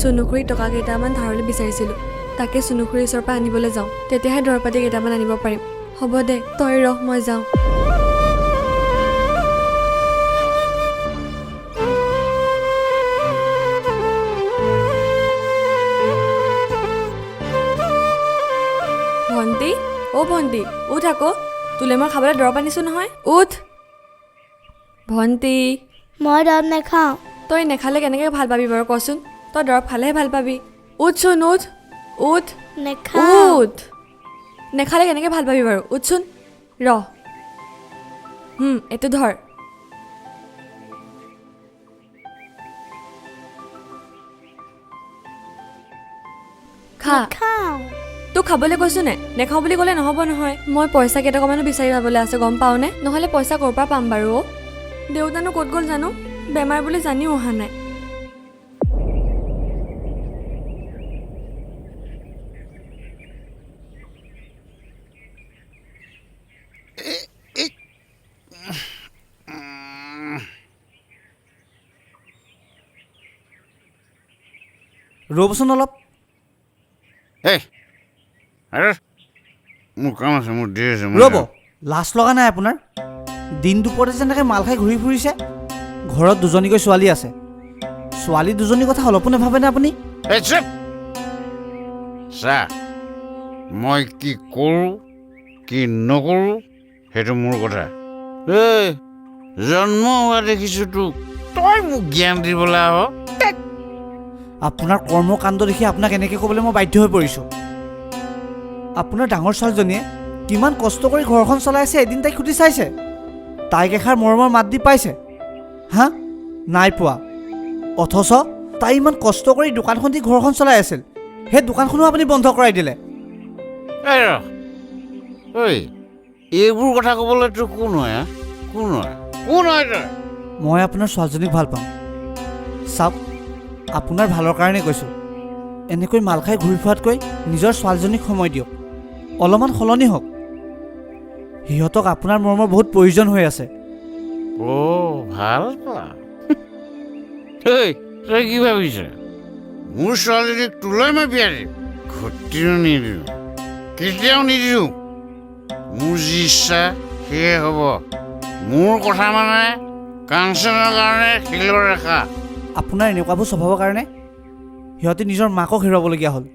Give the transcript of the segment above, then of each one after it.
চুনুখুৰীক টকা কেইটামান ধাৰলৈ বিচাৰিছিলোঁ, তাকে চুনুখুৰীৰ ওচৰৰ পৰা আনিবলৈ যাওঁ, তেতিয়াহে দৰৱ পাতি কেইটামান আনিব পাৰিম। হ'ব দে, তই ৰহ, মই যাওঁ। ভণ্টি, অ' ভণ্টি, উঠ আকৌ, তোলৈ মই খাবলৈ দৰৱ আনিছোঁ নহয়, উঠ। ভণ্টি। মই দৰৱ নাখাওঁ। তই নেখালে কেনেকৈ ভাল পাবি বাৰু কচোন? তই দৰৱ খালেহে ভাল পাবি। উঠচোন, উঠ, উঠ। নেখাওঁ। উঠ, নেখালে কেনেকৈ ভাল পাবি বাৰু? উঠচোন, ৰহ। এইটো ধৰ। খা। নাখাওঁ। তোক খাবলৈ কৈছো নে? নেখাওঁ বুলি ক'লে নহ'ব নহয়। মই পইচা কেইটকামানো বিচাৰি পাবলৈ আছে, গম পাওনে? নহ'লে পইচা ক'ৰ পৰা পাম বাৰু? অ' দেউতানো ক'ত গ'ল জানো? বেমাৰ বুলি জানিও অহা নাই। ৰ'বচোন অলপ। এই, আৰে মোৰ কাম আছে, মোৰ দেৰি আছে। ৰ'ব, লাজ লগা নাই আপোনাৰ? দিন দুপৰতে যেনেকৈ মাল খাই ঘূৰি ফুৰিছে। ঘৰত দুজনীকৈ ছোৱালী আছে, ছোৱালী দুজনীৰ কথা অলপো নাভাবেনে আপুনি? চা, মই কি কৰোঁ কি নকৰোঁ সেইটো মোৰ কথা। এই জন্ম হোৱা দেখিছোঁ তোক, তই মোক জ্ঞান দিবলৈ আহ? আপোনাৰ কৰ্মকাণ্ড দেখি আপোনাক এনেকৈ ক'বলৈ মই বাধ্য হৈ পৰিছোঁ। আপোনাৰ ডাঙৰ ছোৱালীজনীয়ে কিমান কষ্ট কৰি ঘৰখন চলাই আছে, এদিন তাইক সুধি চাইছে? তাইক এষাৰ মৰমৰ মাত দি পাইছে? হা, নাই পোৱা। অথচ তাই ইমান কষ্ট কৰি দোকানখন দি ঘৰখন চলাই আছিল, সেই দোকানখনো আপুনি বন্ধ কৰাই দিলে। ঐ, এইবোৰ কথা ক'বলৈ তোৰ কোন হয়? হা, কোন হয়? কোন হয় তই? মই আপোনাৰ ছোৱালীজনীক ভাল পাওঁ। চাওক, আপোনাৰ ভালৰ কাৰণে কৈছোঁ, এনেকৈ মাল খাই ঘূৰি ফুৰাতকৈ নিজৰ ছোৱালীজনীক সময় দিয়ক, অলপমান সলনি হওক। সিহঁতক আপোনাৰ মৰমৰ বহুত প্ৰয়োজন হৈ আছে। অ' ভাল পা। ঐ, তই কি ভাবিছ মোৰ ছোৱালীজনীক তোলৈ মই বিয়া দিম? ঘটিও নিদিওঁ, কেতিয়াও নিদিওঁ। মোৰ যি ইচ্ছা সেয়ে হ'ব। মোৰ কথা মানে কাঞ্চনৰ কাৰণে শিলৰ ৰেখা। আপোনাৰ এনেকুৱাবোৰ স্বভাৱৰ কাৰণে সিহঁতে নিজৰ মাকক হেৰুৱাবলগীয়া হ'ল,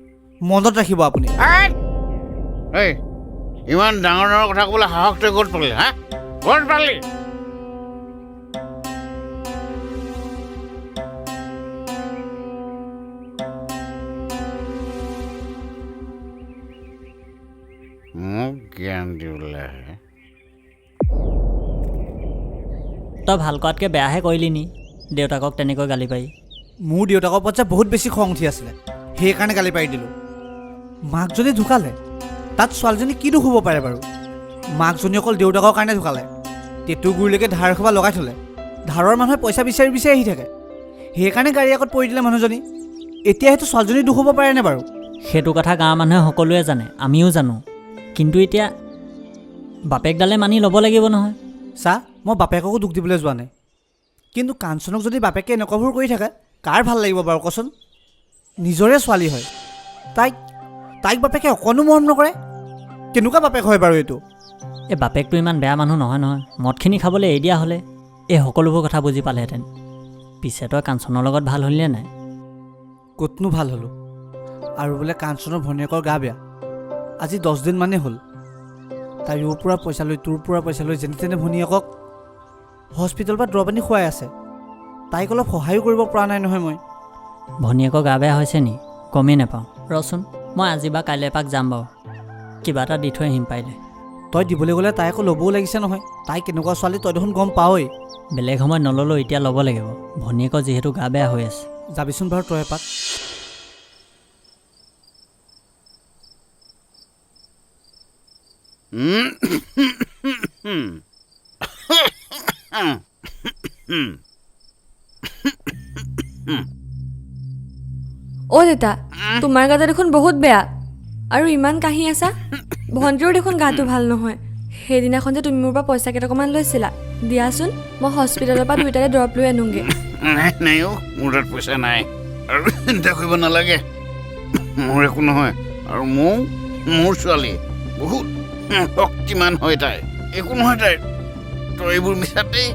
মনত ৰাখিব আপুনি। এই, ইমান ডাঙৰ ডাঙৰ কথা ক'বলৈ সাহস তই ক'ত পালি? হা, ক'ত পালি? মোক জ্ঞান দিবলৈ আহে। তই ভাল কৰাতকৈ বেয়াহে কৰিলি নি দেউতাকক তেনেকৈ গালি পাৰি? মোৰ দেউতাকৰ ওপৰত যে বহুত বেছি খং উঠি আছিলে, সেইকাৰণে গালি পাৰি দিলোঁ। মাকজনী ঢুকালে, তাত ছোৱালীজনী কি দোষ হ'ব পাৰে বাৰু? মাকজনী অকল দেউতাকৰ কাৰণে ঢুকালে, টেটুগুৰিলৈকে ধাৰ সোপা লগাই থ'লে। ধাৰৰ মানুহে পইচা বিচাৰি বিচাৰি আহি থাকে, সেইকাৰণে গাড়ী আগত পৰি দিলে মানুহজনী। এতিয়া সেইটো ছোৱালীজনীৰ দোষ হ'ব পাৰেনে বাৰু? সেইটো কথা গাঁৱৰ মানুহে সকলোৱে জানে, আমিও জানো। কিন্তু এতিয়া বাপেকডালে মানি ল'ব লাগিব নহয়। চা, মই বাপেককো দোষ দিবলৈ যোৱা নাই, কিন্তু কাঞ্চনক যদি বাপেকে এনেকুৱাবোৰ কৰি থাকে, কাৰ ভাল লাগিব বাৰু কচোন? নিজৰে ছোৱালী হয়, তাইক বাপেকে অকণো মৰম নকৰে, কেনেকুৱা বাপেক হয় বাৰু এইটো? এই বাপেকটো ইমান বেয়া মানুহ নহয় নহয়, মদখিনি খাবলৈ এৰি দিয়া হ'লে এই সকলোবোৰ কথা বুজি পালেহেঁতেন। পিছে তই কাঞ্চনৰ লগত ভাল হ'লিনে নাই? ক'তনো ভাল হ'লোঁ আৰু, বোলে কাঞ্চনৰ ভনীয়েকৰ গা বেয়া, আজি 10 দিনমানেই হ'ল। তাইৰ পৰা পইচা লৈ তোৰ পৰা পইচা লৈ যেনে তেনে ভনীয়েকক হস্পিটেলৰ পৰা দৰৱ আনি খুৱাই আছে। তাইক অলপ সহায়ো কৰিব পৰা নাই নহয় মই। ভনীয়েকৰ গা বেয়া হৈছে নি? গমেই নাপাওঁ। ৰচোন, মই আজি বা কাইলৈ এপাক যাম বাৰু, কিবা এটা দি থৈ আহিম পাৰিলে। তই দিবলৈ গ'লে তাই আকৌ ল'বও লাগিছে নহয়। তাই কেনেকুৱা ছোৱালী তই দেখোন গম পাৱই। বেলেগ সময়ত নল'লেও এতিয়া ল'ব লাগিব, ভনীয়েকৰ যিহেতু গা বেয়া হৈ আছে। যাবিচোন বাৰু তই এপাক। অ' দেউতা, তোমাৰ গাটো দেখোন বহুত বেয়া আৰু ইমান কাহি আছা। ভণ্টিৰো দেখোন গাটো ভাল নহয়। সেইদিনাখন যে তুমি মোৰ পৰা পইচা কেইটকামান লৈছিলা, দিয়াচোন, মই হস্পিটেলৰ পৰা দুয়োটাৰে দৰৱ লৈ আনোগৈ। নাই নাই অ', মোৰ তাত পইচা নাই। আৰু চিন্তা কৰিব নালাগে, মোৰ একো নহয়। আৰু মোৰ ছোৱালী বহুত শক্তিমান হয়, তাই একো নহয়। তাই তই এইবোৰ মিছাতেই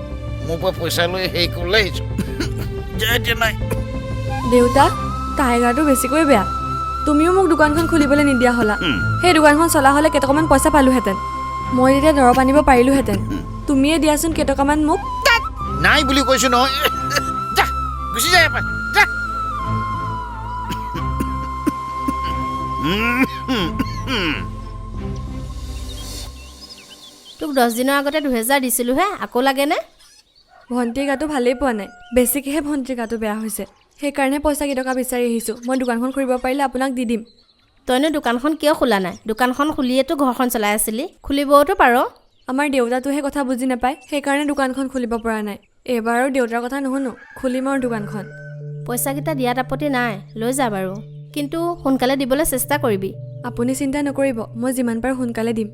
মোৰ পৰা পইচা লৈ হেৰি কৰিবলৈ আহিছ। যা এতিয়া নাই। দেউতা, তাইৰ গাটো বেছিকৈ বেয়া। তুমিও মোক দোকানখন খুলিবলৈ নিদিয়া হ'লা। সেই দোকানখন চলা হ'লে কেইটকামান পইচা পালোহেঁতেন, মই তেতিয়া দৰৱ আনিব পাৰিলোহেঁতেন। তুমিয়ে দিয়াচোন কেইটকামান মোক। নাই বুলি কৈছো নহয়, যা গুচি যা ইয়াৰ পৰা, যা। তোক 10 দিনৰ আগতে 2000 দিছিলোঁহে, আকৌ লাগেনে? ভণ্টিৰ গাটো ভালেই পোৱা নাই, বেছিকৈহে ভণ্টিৰ গাটো বেয়া হৈছে, সেইকাৰণে পইচা কেইটকা বিচাৰি আহিছোঁ। মই দোকানখন খুলিব পাৰিলে আপোনাক দি দিম। তইনো দোকানখন কিয় খোলা নাই? দোকানখন খুলিয়েতো ঘৰখন চলাই আছিলি, খুলিবওতো পাৰ। আমাৰ দেউতাটোহে কথা বুজি নাপায়, সেইকাৰণে দোকানখন খুলিব পৰা নাই। এইবাৰ আৰু দেউতাৰ কথা নুশুনো, খুলিম আৰু দোকানখন। পইচাকেইটা দিয়াত আপত্তি নাই, লৈ যা বাৰু, কিন্তু সোনকালে দিবলৈ চেষ্টা কৰিবি। আপুনি চিন্তা নকৰিব, মই যিমান পাৰোঁ সোনকালে দিম।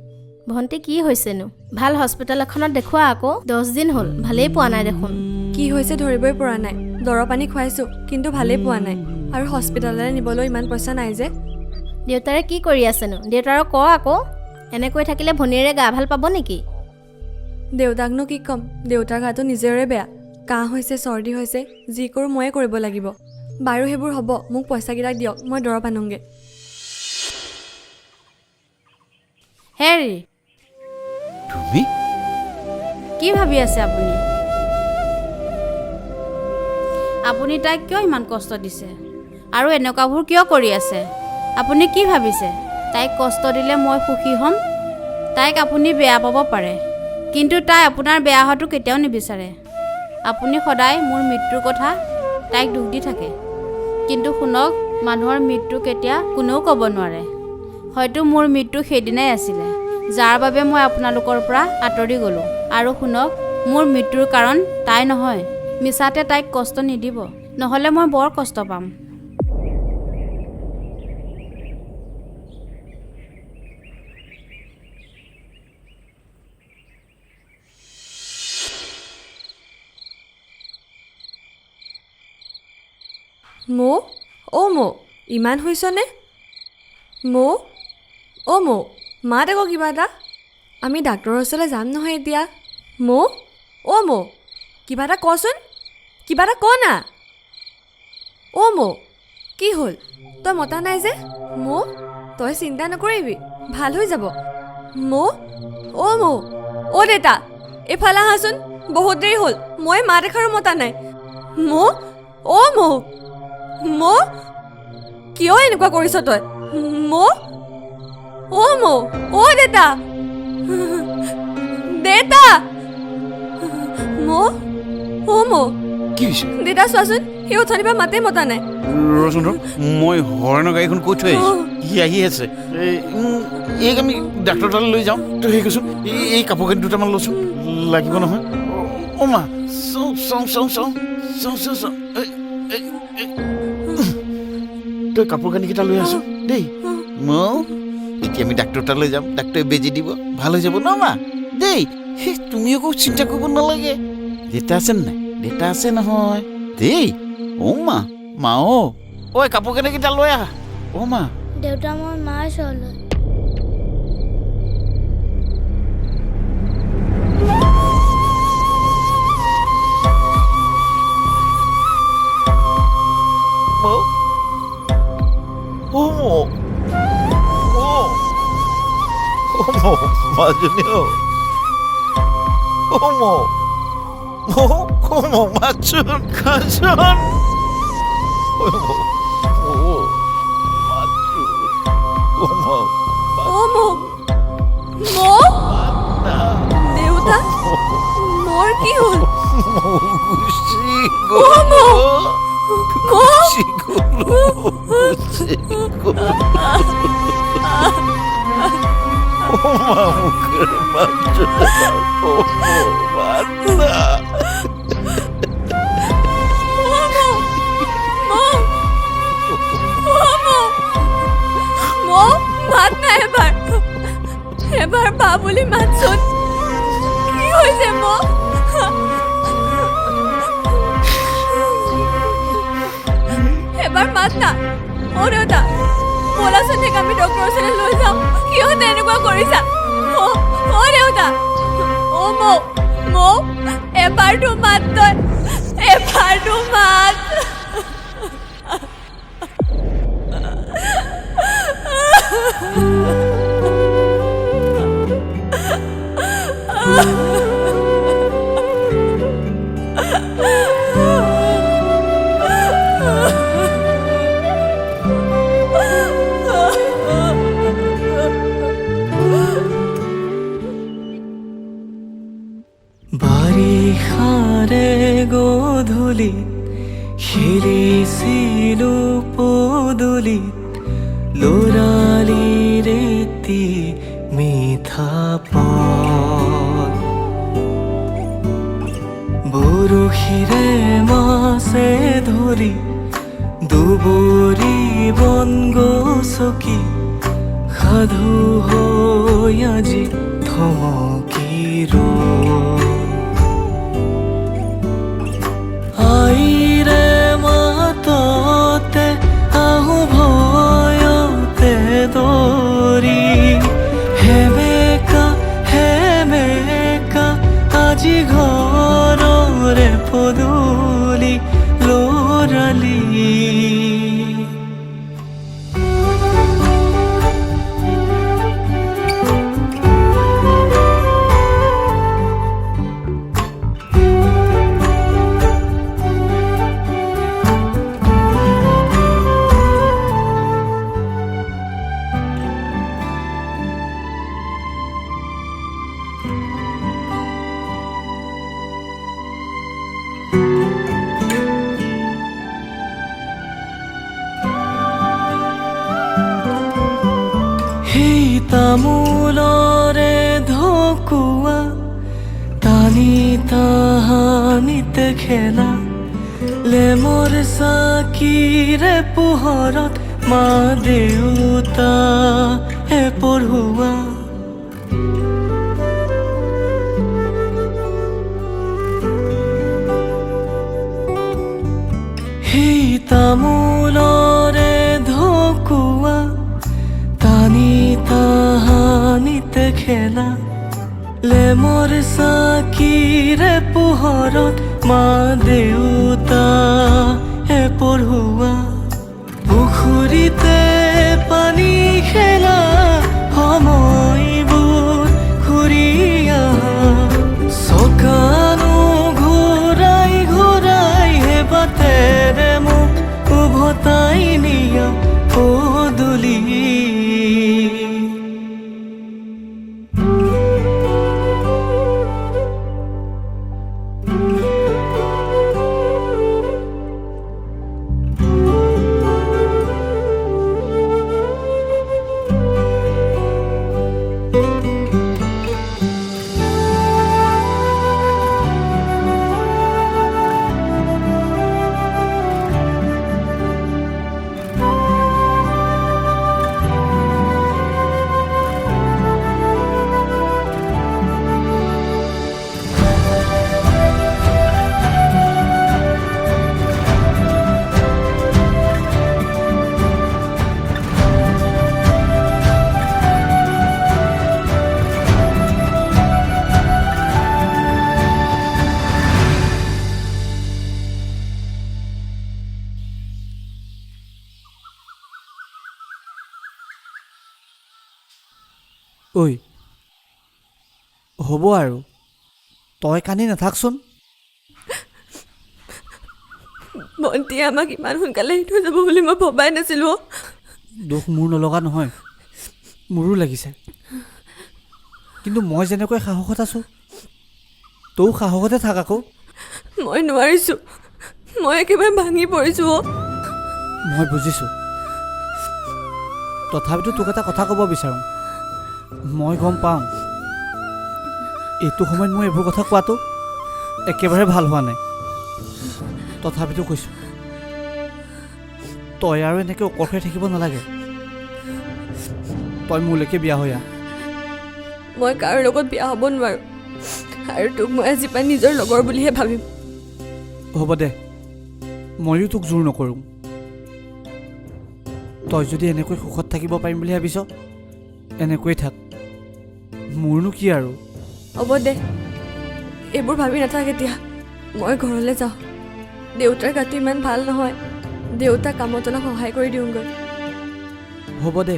ভণ্টি কি হৈছেনো? ভাল হস্পিটেল এখনত দেখুওৱা আকৌ, 10 দিন হ'ল ভালেই পোৱা নাই দেখোন। কি হৈছে ধৰিবই পৰা নাই, দৰৱ আনি খুৱাইছোঁ কিন্তু ভালেই পোৱা নাই, আৰু হস্পিটেললৈ নিবলৈ ইমান পইচা নাই যে। দেউতাৰে কি কৰি আছেনো? দেউতাৰক ক আকৌ, এনেকৈ থাকিলে ভনীয়েৰে গা ভাল পাব নেকি? দেউতাকনো কি ক'ম, দেউতাৰ গাটো নিজৰে বেয়া, কাহ হৈছে, চৰ্দি হৈছে, যি কৰোঁ ময়ে কৰিব লাগিব। বাৰু সেইবোৰ হ'ব, মোক পইচাকেইটা দিয়ক, মই দৰৱ আনোগৈ। হেৰি, তুমি কি ভাবি আছে আপুনি? আপুনি তাইক কিয় ইমান কষ্ট দিছে আৰু এনেকুৱাবোৰ কিয় কৰি আছে? আপুনি কি ভাবিছে তাইক কষ্ট দিলে মই সুখী হ'ম? তাইক আপুনি বেয়া পাব পাৰে, কিন্তু তাই আপোনাৰ বেয়া হোৱাটো কেতিয়াও নিবিচাৰে। আপুনি সদায় মোৰ মৃত্যুৰ কথা তাইক দুখ দি থাকে, কিন্তু শুনক, মানুহৰ মৃত্যু কেতিয়া কোনেও ক'ব নোৱাৰে। হয়তো মোৰ মৃত্যু সেইদিনাই আছিলে, যাৰ বাবে মই আপোনালোকৰ পৰা আঁতৰি গ'লোঁ। আৰু শুনক, মোৰ মৃত্যুৰ কাৰণ তাই নহয়। মিছাতে তাইক কষ্ট নিদিব, নহ'লে মই বৰ কষ্ট পাম। মৌ, অ' মৌ, ইমান হৈছনে? মৌ, অ' মৌ, মাত আকৌ কিবা এটা। আমি ডাক্তৰৰ ওচৰলৈ যাম নহয় এতিয়া। মৌ, অ' মৌ, কিবা এটা কচোন, কিবা এটা ক না। অ' মৌ, কি হ'ল, তই মতা নাই যে? মৌ, তই চিন্তা নকৰিবি, ভাল হৈ যাব। মৌ, অ' মৌ, অ' দেউতা, এইফালে আহাচোন, বহুত দেৰি হ'ল, মই মাত এষাৰো মতা নাই। মৌ, অ' মৌ, মৌ, কিয় এনেকুৱা কৰিছ তই? মৌ, অ' মৌ, অ' দেউতা, দেউতা, মৌ, অ' মৌ, কি হৈছে? দেউতা চোৱাচোন, সেই অথনিৰ পৰা মাতেই মতা নাই। ৰচোন ৰ, মই হৰেণৰ গাড়ীখন কৈ থৈ আহিছোঁ, সি আহি আছে। এইক আমি ডাক্তৰ তালৈ লৈ যাওঁ। তই হেৰি কৰচোন, এই কাপোৰ কানি দুটামান লচোন, লাগিব নহয়। অ' মা, চাওঁ চাওঁ চাওঁ চাওঁ চাওঁ চাওঁ চাওঁ, তই কাপোৰ কানিকেইটা লৈ আছো দেই। মৌ, এতিয়া আমি ডাক্তৰ তালৈ যাম, ডাক্তৰে বেজি দিব, ভাল হৈ যাব ন মা? দেই, সেই তুমি একো চিন্তা কৰিব নালাগে। দেউতা আছে নাই? দেউতা আছে নহয় দেই। অ' মা, মা অ', ঐ কাপোৰ কানিকেইটা লৈ আহা। অ' মা। দেউতা, মই মাৰ ওচৰলৈ। মৌ, অ' মৌ, মৌ, অ' মৌ, মাজনী অ', অ' মৌ, মৌ, অ' মৌ, মাতচোন, খাচোন। অ' মৌ, মৌ, মাতচোন, অ' মৌ, অ' মৌ, মৌ, দেউতা, মোৰ কি হ'ল? মৌ গুচি গ'ল, অ' মৌ, মৌ, গুচি গ'ল, গুচি গ'ল। অ' মা, মুখেৰে মাতচোন, অ' মৌ, মাত না। মৌ, মাত নাই, এবাৰ এবাৰ বা বুলি মাতচোন। কি হৈছে মৌ? এবাৰ মাত না। অ' দেউতা, ব'লাচোন তাইক আমি ডক্টৰৰ ওচৰলৈ লৈ যাওঁ। কিয় তেনেকুৱা কৰিছা? অ' অ' দেউতা, অ' মৌ, মৌ, এবাৰতো মাত তই, এবাৰতো মাত। বাৰিষাৰে গধূলিত খেলিছিলো পদূলিত, ল'ৰালিৰ এটি মিঠা পল। বৰশীৰে মাছে ধৰি দুবৰি বন গছকি সাধু হৈ আজি থমকি ৰ'ল। আইৰে মাততে আহো ভয়তে দৌৰি, হেমেকা হেমেকা আজি ঘৰৰে পদূলি ল'ৰালি। সেই তামোলৰে ঢকুৱা টানি তাহানিতে খেলা, লেমৰ চাকিৰে পোহৰত মা দেউতা হে পঢ়োৱা। সেই তামোলৰে ঢকুৱা টানি তাহানিতে খেলা, লেমৰ চাকিৰে পোহৰত মা দেউতা হে পঢ়োৱা। পুখুৰীতে পানী খেলা সময়বোৰ ঘূৰি আহা, চকানো ঘূৰাই ঘূৰাই হে বাটেৰে মোক উভতাই নিয়া পদূলি। ঐ হ'ব আৰু, তই কান্দি নাথাকচোন। ভণ্টিয়ে আমাক ইমান সোনকালে এৰি থৈ যাব বুলি মই ভবাই নাছিলোঁ অ'। দুখ মোৰ নলগা নহয়, মোৰো লাগিছে। কিন্তু মই যেনেকৈ সাহসত আছোঁ, তয়ো সাহসতে থাক আকৌ। মই নোৱাৰিছোঁ, মই একেবাৰে ভাঙি পৰিছোঁ অ'। মই বুজিছোঁ, তথাপিতো তোক এটা কথা ক'ব বিচাৰোঁ। মই গম পাওঁ এইটো সময়ত মই এইবোৰ কথা কোৱাটো একেবাৰে ভাল হোৱা নাই, তথাপিতো কৈছোঁ, তই আৰু এনেকৈ অকলশৰে থাকিব নালাগে। তই মোলৈকে বিয়া হৈ আহ। মই কাৰো লগত বিয়া হ'ব নোৱাৰোঁ, আৰু তোক মই আজিৰ পৰা নিজৰ লগৰ বুলিহে ভাবিম। হ'ব দে, ময়ো তোক জোৰ নকৰোঁ। তই যদি এনেকৈ সুখত থাকিব পাৰিম বুলি ভাবিছ, এনেকৈ থাক। মোৰনো কি আৰু। হ'ব দে, এইবোৰ ভাবি নাথাক এতিয়া। মই ঘৰলৈ যাওঁ, দেউতাৰ গাটো ইমান ভাল নহয়, দেউতাক কামত অলপ সহায় কৰি দিওঁগৈ। হ'ব দে,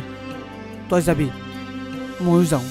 তই যাবি, ময়ো যাওঁ।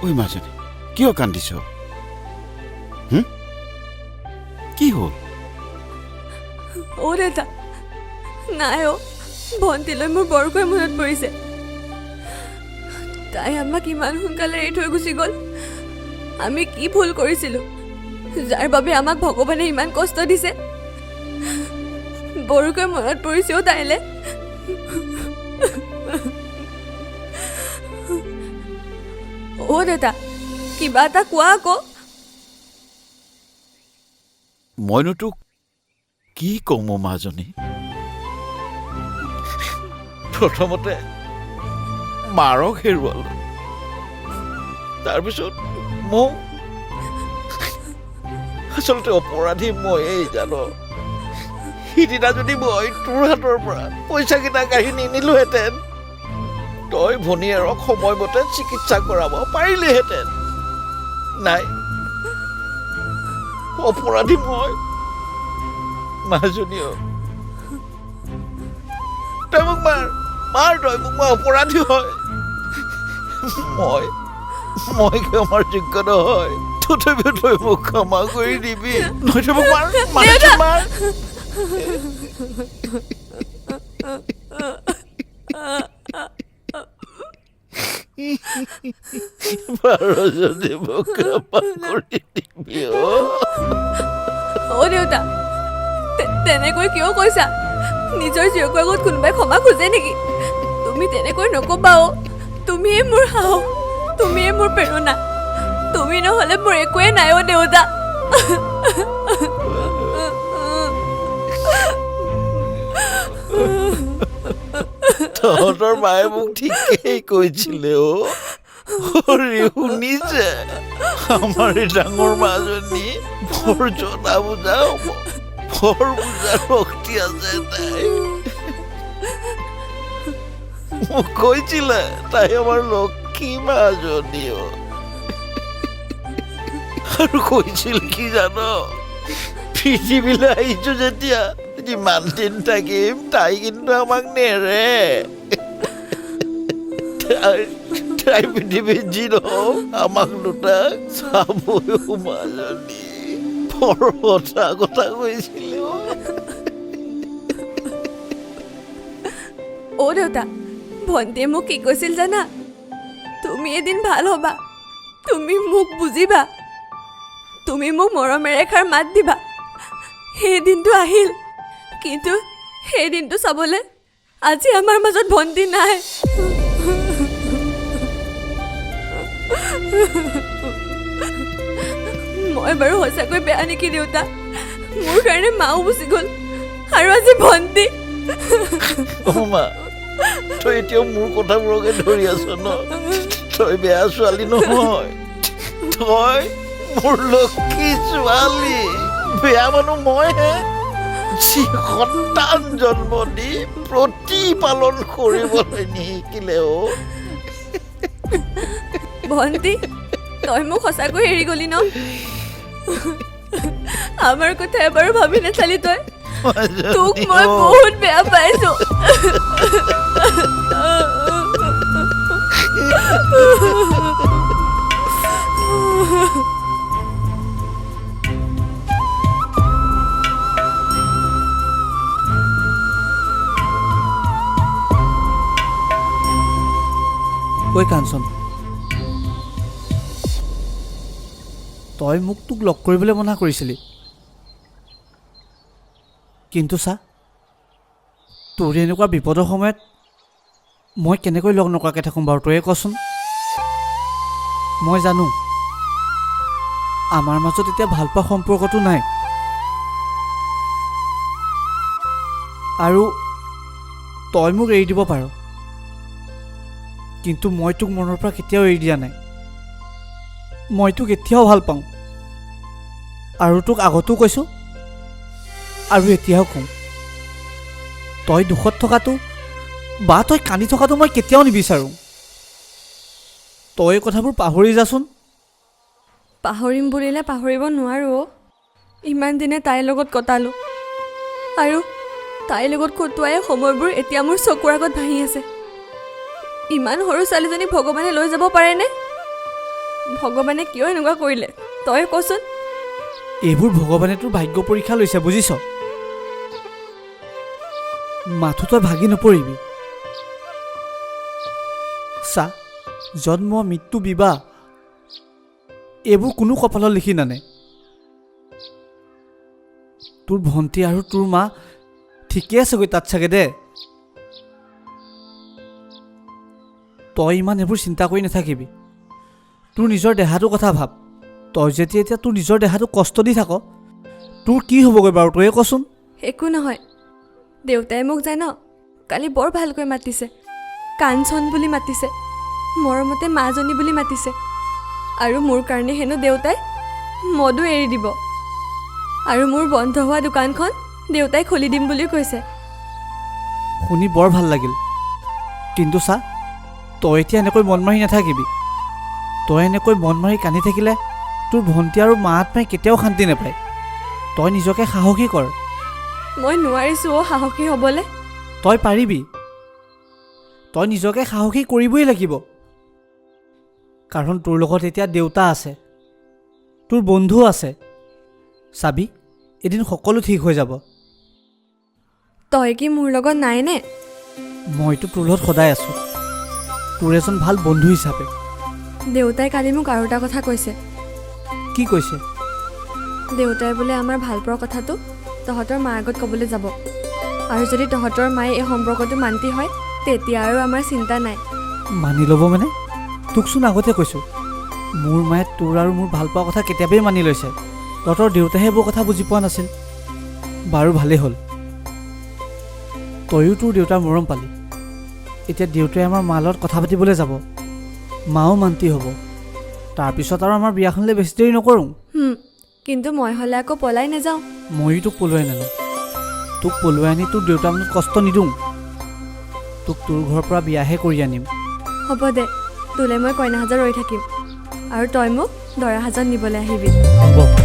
ঐ মাজনী, কিয় কান্দিছ? কি হ'ল? অ' দেউতা, নাই অ', ভণ্টিলৈ মোৰ বৰকৈ মনত পৰিছে। তাই আমাক ইমান সোনকালে এৰি থৈ গুচি গ'ল। আমি কি ভুল কৰিছিলোঁ যাৰ বাবে আমাক ভগৱানে ইমান কষ্ট দিছে? বৰকৈ মনত পৰিছে অ' তাইলৈ। অ' দেউতা, কিবা এটা কোৱা আকৌ। মইনো তোক কি কম মাজনী? প্ৰথমতে মাৰক হেৰুৱালো, তাৰপিছত মোক। আচলতে অপৰাধী ময়েই জান। সিদিনা যদি মই তোৰ হাতৰ পৰা পইচাকেইটা কাঢ়ি নিনিলোহেঁতেন, তই ভনীয়েৰক সময়মতে চিকিৎসা কৰাব পাৰিলিহেঁতেন। নাই, অপৰাধী মই। মাজনীও, তই মোক মাৰ, মাৰ তই মোক, মই অপৰাধী হয়। মই মই ক্ষমাৰ যোগ্য নহয়, তথাপিও তই মোক ক্ষমা কৰি দিবি। নহয়তো মোক মাৰ, মাৰ। অ' দেউতা, তেনেকৈ কিয় কৈছা? নিজৰ জীয়েকৰ আগত কোনোবাই ক্ষমা খোজে নেকি? তুমি তেনেকৈ নকবা অ'। তুমিয়ে মোৰ সাহস, তুমিয়ে মোৰ প্ৰেৰণা, তুমি নহ'লে মোৰ একোৱেই নাই অ' দেউতা। তহঁতৰ মায়ে মোক ঠিকেই কৈছিলে অ'। হৰি শুনিছে, আমাৰ এই ডাঙৰ মাজনী বৰ জনা বুজা হ'ব, বৰ বুজাৰ শক্তি আছে তাই। মোক কৈছিলে তাই আমাৰ লক্ষী মাজনীও। আৰু কৈছিল কি জান, পৃথিৱীলৈ আহিছো যেতিয়া যিমান দিন থাকিম তাই কিন্তু আমাক নেৰে। তাই পৃথিৱীত যি নহওক আমাক দুটাক চাবই। মাজনী বৰ সঁচা কথা কৈছিলে। অ' দেউতা, ভণ্টিয়ে মোক কি কৈছিল জানা? তুমি এদিন ভাল হ'বা, তুমি মোক বুজিবা, তুমি মোক মৰমেৰে এষাৰ মাত দিবা। সেই দিনটো আহিল, কিন্তু সেই দিনটো চাবলৈ আজি আমাৰ মাজত ভণ্টি নাই। মই বাৰু সঁচাকৈ বেয়া নেকি দেউতা? মোৰ কাৰণে মাও গুচি গ'ল আৰু আজি ভণ্টি। মা, তই এতিয়াও মোৰ কথাবোৰকে ধৰি আছ ন? তই বেয়া ছোৱালী নহয়, তই মোৰ লক্ষী ছোৱালী। বেয়া মানুহ মইহে, যি সন্তান জন্ম দি প্ৰতিপালন কৰিবলৈ নিশিকিলে। অ' ভণ্টি, তই মোক সঁচাকৈ এৰি গলি ন? আমাৰ কথা এবাৰো ভাবি নাচালি তই। তোক মই বহুত বেয়া পাইছো। ঐ কাঞ্চন, তই মোক তোক লগ কৰিবলৈ মনা কৰিছিলি, কিন্তু চা, তোৰ এনেকুৱা বিপদৰ সময়ত মই কেনেকৈ লগ নকৰাকৈ থাকোঁ বাৰু, তয়ে কচোন। মই জানো আমাৰ মাজত এতিয়া ভালপোৱা সম্পৰ্কটো নাই, আৰু তই মোক এৰি দিব পাৰ, কিন্তু মই তোক মনৰ পৰা কেতিয়াও এৰি দিয়া নাই। মই তোক এতিয়াও ভাল পাওঁ, আৰু তোক আগতো কৈছোঁ আৰু এতিয়াও কওঁ, তই দুখত থকাটো বা তই কান্দি থকাটো মই কেতিয়াও নিবিচাৰোঁ। তই এই কথাবোৰ পাহৰি যাচোন। পাহৰিম বুলিলে পাহৰিব নোৱাৰোঁ। ইমান দিনে তাইৰ লগত কটালোঁ, আৰু তাইৰ লগত কটোৱাই সময়বোৰ এতিয়া মোৰ চকুৰ আগত ভাঁহি আছে। ইমান সৰু ছোৱালীজনী ভগৱানে লৈ যাব পাৰেনে? ভগৱানে কিয় এনেকুৱা কৰিলে তই কচোন? এইবোৰ ভগৱানে তোৰ ভাগ্য পৰীক্ষা লৈছে, বুজিছ? মাথো তই ভাগি নপৰিবি। চা, জন্ম, মৃত্যু, বিবাহ এইবোৰ কোনো কপালত লিখি নানে। তোৰ ভণ্টি আৰু তোৰ মা ঠিকে আছেগৈ তাত চাগে দে। তই ইমান এইবোৰ চিন্তা কৰি নাথাকিবি। তোৰ নিজৰ দেহাটোৰ কথা ভাব। তই যেতিয়া এতিয়া তোৰ নিজৰ দেহাটো কষ্ট দি থাক, তোৰ কি হ'বগৈ বাৰু তয়ে কচোন? একো নহয়। দেউতাই মোক জান কালি বৰ ভালকৈ মাতিছে, কাঞ্চন বুলি মাতিছে, মৰমতে মাজনী বুলি মাতিছে, আৰু মোৰ কাৰণে হেনো দেউতাই মদো এৰি দিব, আৰু মোৰ বন্ধ হোৱা দোকানখন দেউতাই খুলি দিম বুলি কৈছে। শুনি বৰ ভাল লাগিল, কিন্তু চা, তই এতিয়া এনেকৈ মন মাৰি নাথাকিবি। তই এনেকৈ মন মাৰি কান্দি থাকিলে তোৰ ভণ্টি আৰু মা আত্মাই কেতিয়াও শান্তি নাপায়। তই নিজকে সাহসী কৰ। মই নোৱাৰিছোঁ অ' সাহসী হ'বলৈ। তই পাৰিবি, তই নিজকে সাহসী কৰিবই লাগিব, কাৰণ তোৰ লগত এতিয়া দেউতা আছে, তোৰ বন্ধু আছে। চাবি, এদিন সকলো ঠিক হৈ যাব। তই কি মোৰ লগত নাইনে? মইতো তোৰ লগত সদায় আছোঁ, তোৰ এজন ভাল বন্ধু হিচাপে। দেউতাই কালি মোক আৰু এটা কথা কৈছে। কি কৈছে? দেউতাই বোলে আমাৰ ভালপোৱাৰ কথাটো তহঁতৰ মাৰ আগত ক'বলৈ যাব, আৰু যদি তহঁতৰ মায়ে এই সম্পৰ্কটো মান্তি হয় তেতিয়া আৰু আমাৰ চিন্তা নাই। মানি ল'ব মানে? তোকচোন আগতে কৈছোঁ, মোৰ মায়ে তোৰ আৰু মোৰ ভালপোৱা কথা কেতিয়াবাই মানি লৈছে। তহঁতৰ দেউতাহে এইবোৰ কথা বুজি পোৱা নাছিল। বাৰু ভালেই হ'ল, তয়ো তোৰ দেউতাৰ মৰম পালি। এতিয়া দেউতাই আমাৰ মাৰ লগত কথা পাতিবলৈ যাব, মাও মান্তি হ'ব, তাৰপিছত আৰু আমাৰ বিয়াখনলৈ বেছি দেৰি নকৰোঁ। কিন্তু মই হ'লে আকৌ পলাই নাযাওঁ। ময়ো তোক পলুৱাই নানো। তোক পলুৱাই আনি তোৰ দেউতাৰ মনত কষ্ট নিদিওঁ। তোক তোৰ ঘৰৰ পৰা বিয়াহে কৰি আনিম। হ'ব দে, তোলৈ মই কইনা সাজত ৰৈ থাকিম, আৰু তই মোক দৰা সাজত নিবলৈ আহিবি। হ'ব।